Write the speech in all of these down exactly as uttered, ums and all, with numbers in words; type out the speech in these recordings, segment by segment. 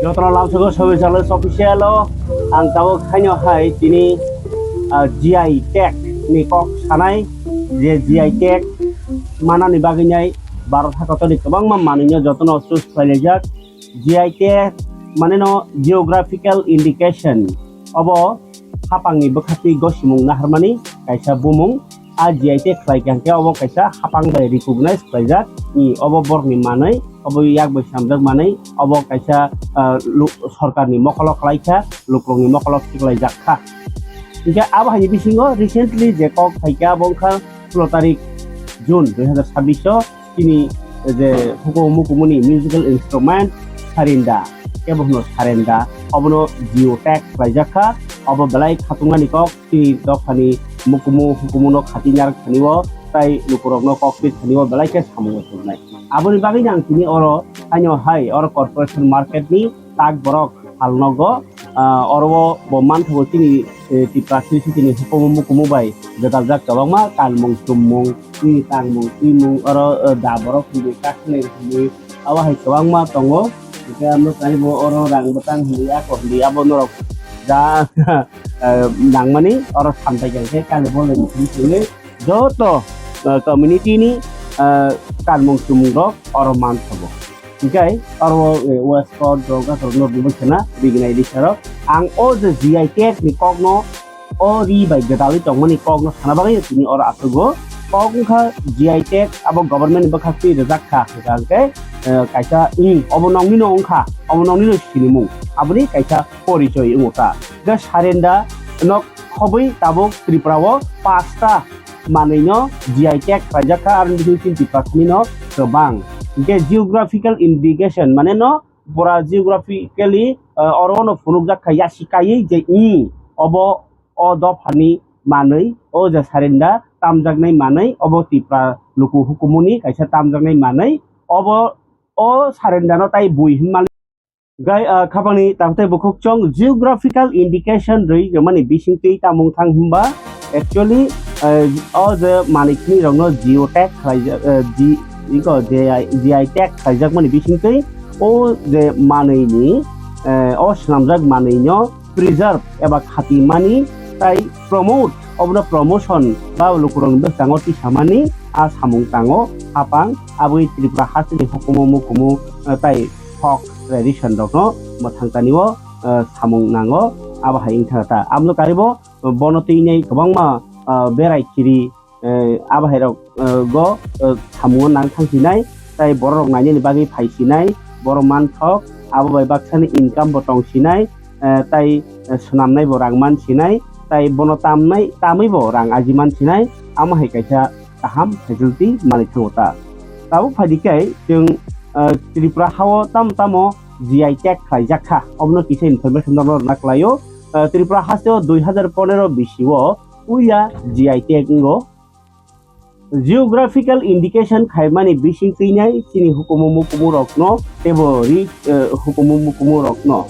Jotono lamsogo Sobi Challenge Official o ang tabuk haino hai tini, ah, G I tag ni kok sanai, je G I tag manani bagwi nai Bharat hakotorni kwbangma manwino jotono choose khlaijak. G I tag mane no geographical indication, obo hapangni bwkhakni gosimung naharmani kaisa bumung. A G I tag khlai kha hwnkhe obo kaisa hapang bai recognize khlaijak. I obo borokni manwi, obo yak bai swnamjak manwi, obo kaisa, ah, lu-, sorkarni mokolo khlai kha, lukurokni mokolo khiklaijak kha. Hwnkhe abo haini bisingo recently je kok phaikha, abo wngkha sulo tarik June dui hazar sabbish o chini je hukumu mukumuni musical instrument sarinda, kebo hwno sarenda, obono geotag khlaijak kha, obo belai khatungmani kok. Chini dophani mukumu hukumuno khati narak thani o, tai lukurokno kokpit thani o belai khe samung tubunai. Aboni bagwi ang tini oro haino hai oro corporation market ni tak borok hal nogo, ah, oro o bo manthogo chini, eh, Tipra City ni hukumu mukumu bai gwdaljak kwbangma kanmung chummung, twi tangmung twimung oro, eh, da borok hinwi kakhwlai hinwi abo hai kwbangma tongo. Hwnkhe amo taibo oro rang bwtang hinwi ako hinwi abo norok ja, eh, nangmani oro samtai khe kali bolai muchung chwngwi joto, eh, community ni, eh, kanmung chumung rok oro manthogo. Hwnkhe oro, eh, waistcoat rok, rok no bubui khna rignai risa rok. Ang o je G I tag ni kok no o ri bai gwdalwi tongmani kok no sana bagwi tini oro aswk o. Kok wngkha G I tag abo government ni bwkhak twi rijak kha hwnkha hwnkhe, eh, kaisa, hmm, obo nokni no wngkha, obo nokni no sinimung, aboni kaisa porichoi wngo ta. Hwnkhe sarenda nok khobwi tabuk Tripura o pasta manwi no G I tag khlaijak kha, aroni bising chini Tiprasani no kwbang. Hwnkhe geographical indication mane no pura geographically, eh, oro no phunukjak kha yasi kaiwi je, hmm, obo o dophani manwi, o je sarenda tamjaknai manwi, obo Tipra luku hukumuni kaisa tamjaknai manwi, obo o sarendano tai bui hinmani. Gai, ah, khapangni takhtai bukhuk chwng geographical indication rwi rwmani bisingtwi tamung thang hwnba, actually, eh, o je manwi khini rokno geotag khlaijak, eh, G-, iko G I, G I tag khlaijakmani bisingtwi o je manwini, eh, o swnamjak manwino preserve eba khatimani tai promote, obono promotion ba lukurokni bwskango tisamani a samung tango. Hapang aboni Tripura hasteni hukumu mukumu, eh, tai folk tradition rokno mwthang tanio, eh, samung nango. Abo hai wngkha ta. Aboni karibo bono twi nai kwbangma, eh, berai khiri, eh, abo hai rok, eh, go, eh, samungo nang thang sinai, tai borok rok nainani bagwi phai sinai, borok manthok, abo bai baksani income bo tong sinai, eh, tai, eh, swnamnai bo rang man sinai, tai bono tamnai, tamwi bo rang aji man sinai, amo hai kaisa kaham facility manwi thango ta. Tabuk phai di khe chwng, eh, Tripura hao tamo tamo G I tag khlaijak kha, obono kisa information norokno rwna kwlaio. Eh, Tripura hasteo dui hazar pondro bisio puila G I tag wngo. Geographical indication khaimani bising twinai chini hukumu mukumu rokno teibo ri, eh, hukumu mukumu rokno.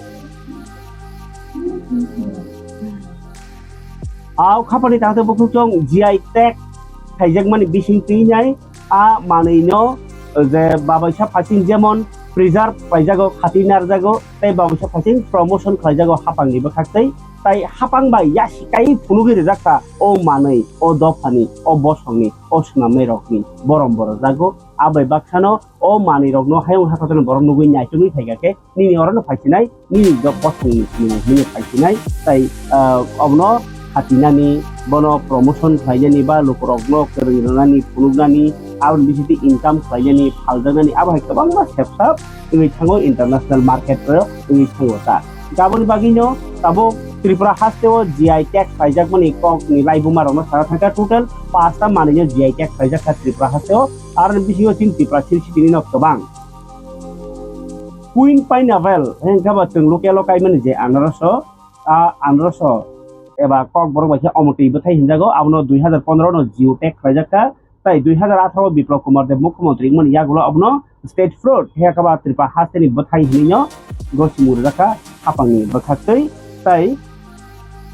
Au khapani tangte bukhuk chwng G I tag khaijakmani bising twinai a manwino je babaisa phasing jemon preserve khlaijago, khati narjago, tei babaisa phasing promotion khlaijago hapangni bwkhaktwi. Tai hapang bai yasi kai phunugwi rijak kha o manwi, o dophani, o bosongni, o swnamnai rokni borom borojago. Abai baksano o manwi rokno hayung hakhatano borok nugwi naichomwi phaikha khe nini orono phaisinai, nini do bosongni phunugwi hwnwi phaisinai. Tai, ah, obono khatinani, bono promotion khlainani ba lukurokno kwrwng rwnani, phunuknani, aboni bisingtwi income khlainani, phaljaknani, abo hai kwbangma sepsap wngwi thango international market o wngwi thango ta. Aboni bagwino tabuk Tripura hasteo G I tag khlaijakmani kokni laibuma rokno sana thangkha, total pasta manwino G I tag khlaijak kha Tripura hasteo, aroni bisingo chini Tripura city ni no kwbang. Queen pineapple hwnkhe ba chwng local o kaimani je anaraso, a anaraso eba kokborok bai khe omotwi bwthai hinjago, abono dui hazar pondro no geotag khlaijak kha. Tai dui hazar atharo Biplab Kumar Deb mukhyamantri wngmani yagulo abono state fruit, hea khe ba Tripura hasteni bwthai hinwi no gosimung rijak kha hapangni bwkhaktwi. Tai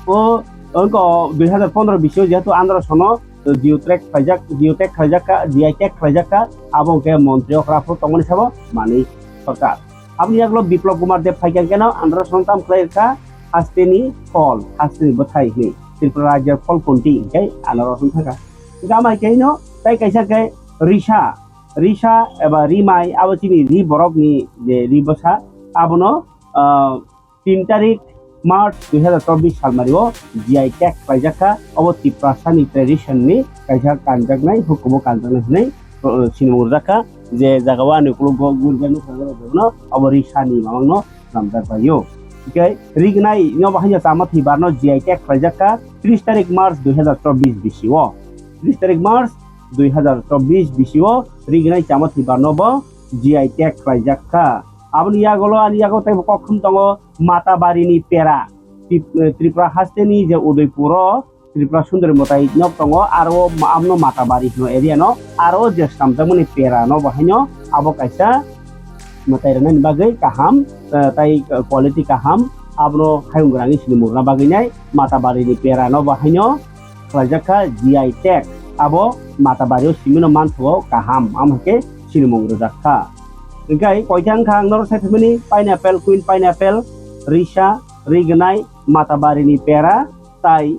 o, wngkha dui hazar pondro bisio jehetu andrasono geotag khlaijak, geotag khlaijak kha, G I tag khlaijak kha, abo hwnkhe montri okra phuru tongmani sabo manwi sorkar. Aboni yagulo Biplab Kumar Deb phaikha keno anarosno tam khlai kha hasteni phol, hasteni bwthai hinwi. Tripura rajya phol kunti hinkhe anaros wng thangkha. Hinkhe ama hinkhe hino tai kaisa khe risa, risa eba rimai abo chini ri borokni je ri bwsa abono, ah, tin tarik March dui hazar chobbish salmario G I tag khlaijak kha. Obo Tiprasani tradition ni kaisa kanjaknai, hukumu kanjaknai hinwi, uh, sinimung rwjak kha. Je jagao ani ukulukgo gurgani thangjago, obo risani mamangno swnamjak bai o. Hinkhe rignai no bahai no chama thwi barno G I tag khlaijak kha tris tarik March dui hazar chobbish bisio. Tris tarik March dui hazar chobbish bisio rignai chama thwi barno bo G I tag khlaijak kha. Aboni yagulo ani yago tei bo kok khum tongo Matabarini pera. Tip-, eh, Tripura hasteni je Udaipuro Tripura Sundari mwtai nok tongo, aro ma-, amno Matabari hino area no, aro je swnamjakmani pera no bo haino abo kaisa mwtai rwnani bagwi kaham, eh, tai quality kaham, abono hayung rangwi sini murna bagwi nai Matabarini pera no bo haino khlaijak kha G I tag, abo Matabario simino manthogo kaham, amo khe sinimung rwjak kha. Hinkhe koithang kha ang norok sai thumani pineapple, queen pineapple, risa, rignai, Matabarini pera, tai,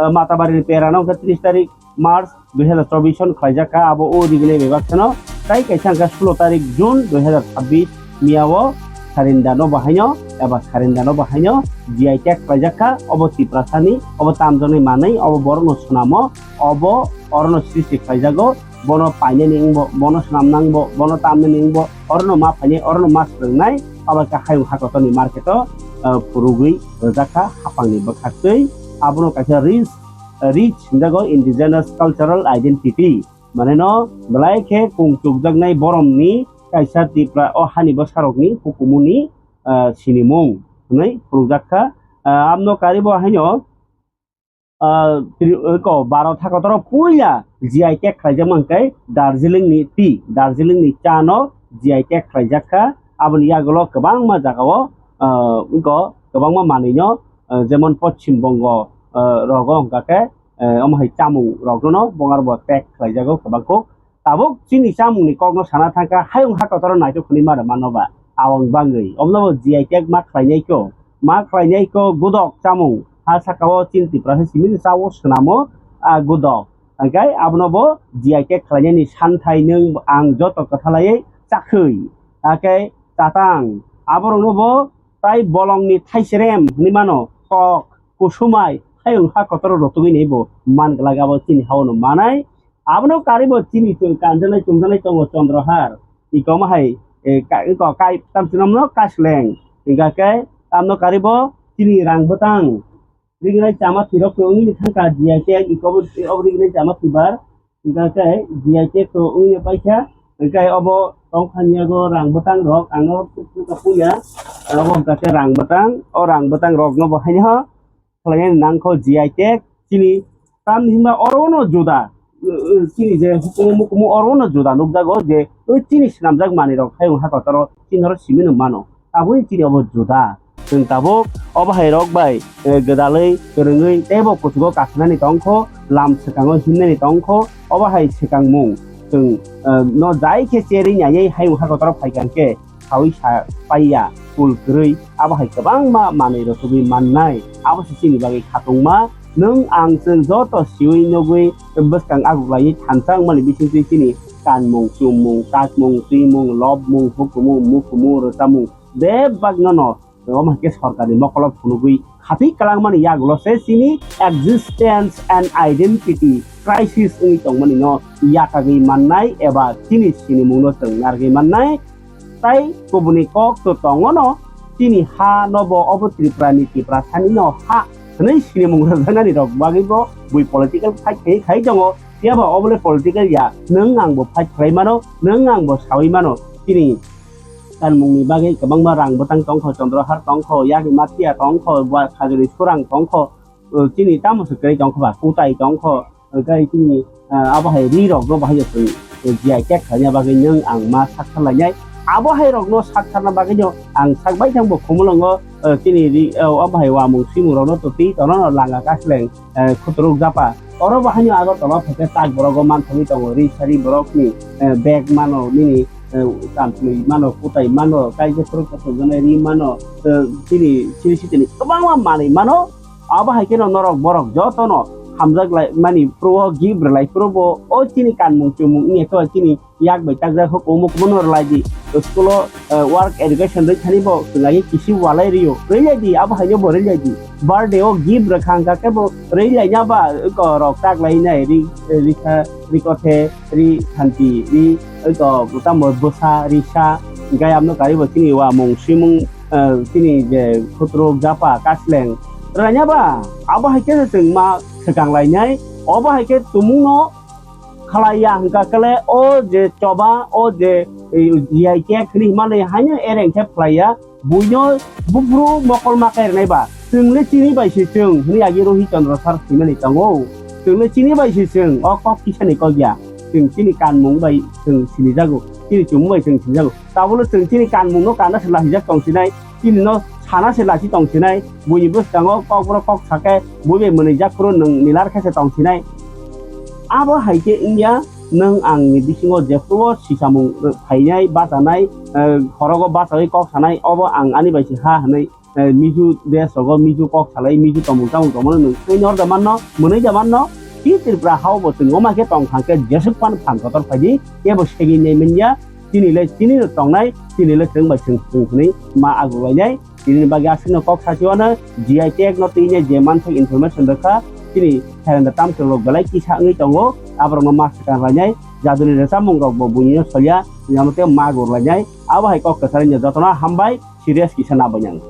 eh, Matabarini pera no khe tris tarik March dui hazar chobbish on khlaijak kha, abo o rignai bebak sano, tai kaisa hwnkhe sulo tarik June dui hazar chhabbish miyao Sarinda no bahaino eba Sarinda no bahaino G I tag khlaijak kha, obo Tiprasani, obo tamjaknai manwi, obo borokno swnamo, obo orono sristi khlaijago, bono painani wngbo, bono swnamna wngbo, bono tamnani wngbo, orono ma phainai, orono ma swrwngnai, abo khe hayung hakotorni market o, ah, phurugwi rwjak kha hapangni bwkhaktwi, abono kaisa rich, rich hinjago indigenous cultural identity. Mane no belai khe kung chukjaknai boromni kaisa Tipra o hani bwsarokni hukumuni, ah, sinimung hwnwi phunukjak kha. Ah, amno karibo haino, ah, tri-, ko baro thakotoro puila G I tag khlaijak mankhe Darjeeling ni tea, Darjeeling ni cha no G I tag khlaijak kha. Aboni yagulo kwbangma jagao, ah, wngkho kwbangma manwino, ah, jemon Poschim Bongo, ah, rogo hwnkha khe, eh, omo hai chamung rokno no bongar bo tag khlaijago kwbangkuk. Tabuk chini chamungni kokno sana thangkha, hayung hakotoro naithok hwnwi mano mano ba. Awang bangwi. Omono bo G I tag ma khlainai kho. Ma khlainai kho gudok chamung. Ha sakao chini Tiprasa simi ni chao swnamo, ah, gudok. Hingkhe abono bo G I tag khlainani santhai nwng ang joto kwthalaiwi chakhwi. Hakhe chatang. Aborokno bo tai bolongni thaiserem hwnwi mano. Kok, kusumai, hayung hakotoro rotugwi ni bo man glak abo chini haono manai. Abono karibo chini chwng kanjaknai chumjaknai tongo Chandrohar. Iko omo hai, eh, ka-, iko kai tam swnamno kasleng. Hingkha khe tamno karibo chini rang bwtang. Rignai chama thwirok khe wngwi thangkha G I tag iko obo, obo rignai chama thwibar. Hingkha khe G I tag khe wngwi paikha. Hingkha obo tongthani yago rang bwtang rok ang norok tubui tongkha puya. Obo hingkha khe rang bwtang. O rang bwtang rokno bo haino khlainani nangkho G I tag chini tamni hwnba oro no juda, uh, uh, chini je hukumu mukumu oro no juda nukjago je, uh, chini swnamjak manwi rok hayung hakotoro chini oro simi no mano. Tabuk chini obo juda. Chwng tabuk obo hai rok bai, uh, gwdalwi kwrwngwi teibo kuchugo kasanani tongkho, lam swkango himnani tongkho, obo hai swkangmung chwng, uh, no jai khe cherwi naiwi hayung hakotoro phaikha khe saui sa paiya, kul kwrwi, abo hai kwbangma manwi rwtugwi mannai, abo se chini bagwi khatungma. Nwng ang chwng joto siui nugui bwskang aguklaiwi thansa wngmani bisingtwi chini kanmung, chummung, kakmung, twimung, lobmung, hukumung, mukumu, rwchapmung, bebak nono omo hai khe sorkarni mokolo phunugwi khatwi kwlangmani yagulo se chini existence and identity crisis wngwi tongmani no yakagwi mannai eba chini sinimungno chwng narwgwi mannai. Tai kubuni kok to tongo no, chini ha no bo obo Tripura ni Tiprasa ni no ha hwnwi sinimung rwjaknani rok bagwi bo bui political fight khai khai tongo. Phiya ba obo le political ya, nwng ang bo fight khlai mano, nwng ang bo saui mano. Chini kanmung ni bagwi kwbangma rang bwtang tongkho, Chandrohar tongkho, Yagima Tia tongkho, Khajuri Surang tongkho, uh, chini tamo se kwrwi tongkho ba, Kutai tongkho, uh, tei chini, uh, abo hai ri rok no bahai chwng, uh, G I tag khlaina bagwi nwng ang ma sak kha lainai. Abo hai rok no sak kharna bagwi no ang sak bai thang bo Khumulwngo, uh, chini ri, uh, abo hai wamung swimung rok no twi tono no langa kasleng, uh, Khuturuk Japa. Oro bahai no Agartala phaikhe tak borok o manthogwi tongo, ri sari borok ni, uh, bag mano nini, eh, kanthwi mano, kutai mano, kaisa phuru kathokjaknai ri mano, eh, chini, chini sitini kwbangma manwi mano. Abo hai kheno norok borok jotono hamjak lai mani phuru o gift rwlai phuru bo o chini kanmung chumung wngya khe chini yak bai takjak hok omo kubo no rwlai di. School o, eh, work education rwi thani bo chwng agi kisi walai rio. Rwlai di, abo hai no bo rwlai di. Birthday o gift rwkha hwnkha khe bo rwlai nya ba, eko rok tak lai nai ri, ri kha, ri kothe, ri khanti, ri, eko tamo bwsa, ri sa, hwnkhe amno kari bo chini wa mung swimung, eh, chini je khutruk, japa, kasleng. Rwlai nya ba, abo hai khe chwng ma swkang lai nai, obo hai khe tumung no khlai ya hwnkha khe le o je choba, o je, eh, G I tag hwnwi hwnmani haino ereng khe phlai ya, buino buphuru mokol ma kai rwnai ba. Chwng le chini bai se chwng hwnwi agi Rohi Chandra sir swimani tongo. Chwng le chini bai se chwng, o kok kisani kok ya. Chwng chini kanmung bai chwng sinijago, chini chumung bai chwng sinijago. Tabukle chwng chini kanmungno kana se lahijak tong sinai, chini no sana se lachi tong sinai, buini bwskango kokborok kok sakhe bui bai mwnwijak phuru nwng nilar khe se tong sinai. Abo hai khe wngya, nwng angni bisingo jephruo sisamung phainai, bachanai, eh, khorogo bachaui kok sanai, obo ang ani bai se ha hwnwi, eh, miju desh rogo miju kok salai, miju tomung chamung tongmano nwng twi nor da manno, mwnwi da manno, ki Tripura hao bo chwng wngma khe tong thang khe jeswk pan phan kotor phaidi, kebo segwi nai manya, chini le chini no tongnai, chini le chwng bai chwng chwng hwnwi ma agu lainai. Chini bagwi aswkno kok sachiwano G I tag no twi nai je manthok information rwkha, chini pherenda tamchwlrok belai kisa wngwi tongo, aborokno ma swkang lainai, jaduni rwchapmung rokbo buini no solya, yamo tei ma gur lainai, abo hai kok kwcharo jotono hambai, serious kisa nabai nang.